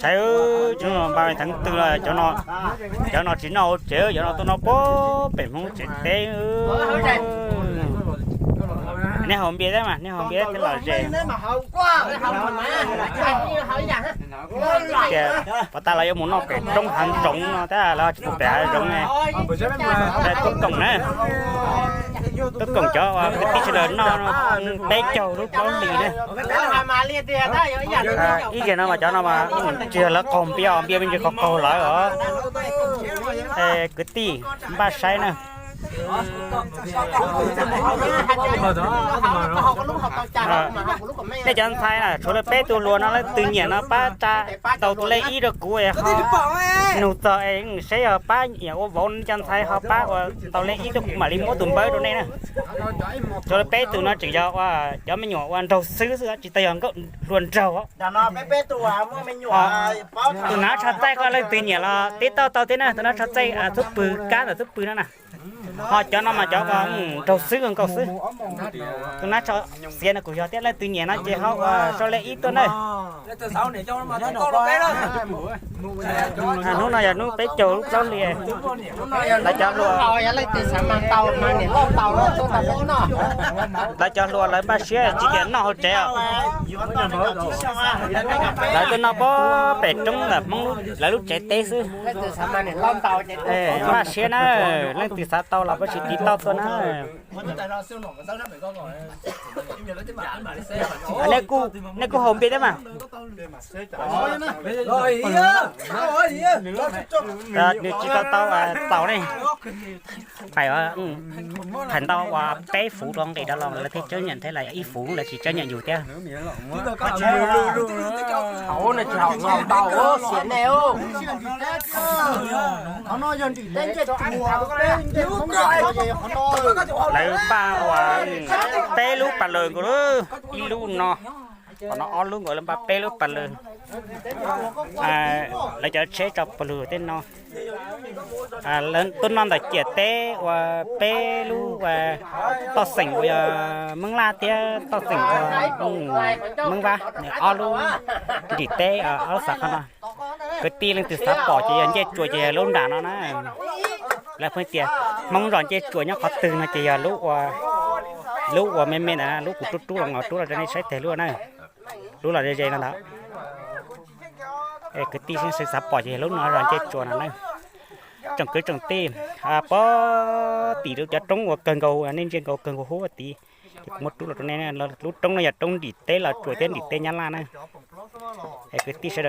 Saib, cov no npa thaj twg los cov no, cov no tsis noj hauv tsev, cov no tuaj noj puag pem Hmoob tsev teb. Nej haus npias thiab mas, nej haus npias thiab los ze. Tias pov tas los yuav mus noj pem roob hav zoov no thiab, lawv tsis pub pem hav zoov ne. Tub Koom na, Tub Koom cov kwv tij sawv daws noj peb caug lub plaub hlis na. Ib zaug no mas cov no mas tsis yog lawv qaug npias, npias me ntsis qaug qaug lawv os. Kwv tij npaj saib na. Nej cov ntxhais na, tshuav lawv peb tug hluas no leej twg nyiam no pab tsa tau lej ib rau kuv, nug txog es seb yog pab nyiam ua vauv, nej cov ntxhais ho pab ua tau lej ib tuaj kuv mam li muab tus npawb rau nej na. Tshuav lawv peb tug no tseem yog ua cov me nyuam ua nraug xwb xwb, tsis tau yog nkauj hluas nraug. Tus nab tsho txaij ko leej twg nyiam los tib tauj tau thiab na, tus nab tsho txaij xub pwg kab ntawm xub pwg no na. Ho cov no mas cov nraug xwb nkauj xwb. Tus nab tsho xiav no kuj yog thiab, leej twg nyiam no ces ho ua sau lej ib tuaj na. Hnub no yog hnub peb caug lub plaub hlis. Lawv cov hluas, lawv cov hluas lawv npaj siab tsis tias noj hauv tsev os. Lawv tuaj noj puag pem roob ntawm Hmoob lawv lub tsev teb xwb. Npaj siab na, leej twg xav tau los pab tsis tiv tauj tuaj na. Nej kuj haus npias thiab mas. Nws tsis tau tau txaus ne. Pais, pais ntau ua peb fuv rau nqis rau los lawv thiaj tseeb nyiam thiab, lawv ib fuv lawv tsis tseeb nyiam yus thiab. Lawv npaj ua peb lub pas lawg nkaus, ib lub no, qhov no ob lub nkaus, lawv npaj peb lub pas lawg. Lawv cov tsheb tso pas lawg tej no. Tuaj noj ntawm ciam teb ua peb lub, toj xeem uas yog Meeb Laj thiab toj xeem uas Meeb Vab, ob lub nrim teb, ob lub xav qhov no. Kwv tij leej twg xav pom ces yog ncej tsuas ces yog lub nram no na. Lawv pheej tias Hmoob zos ncej tsuas nyob qhov twg no ces yog lub ua, lub uas me me ntawd, lub kuv rub rub los, rub los rau nej saib tag lub na. Lub los ze ze no ntag. Kwv tij leej twg xav pom ces yog lub no zos ncej tsuas no na. Tsoom kwv tsoom tij, puag tim lub cov roob uas kawg nkaus nej ntsia nkaus kawg nkaus huv tid, ces kuv muab rub los rau nej. Lub roob no yog roob nrim teb Los Tsuas thiab nrim teb Nyab Laj na. Es kwv tij sawv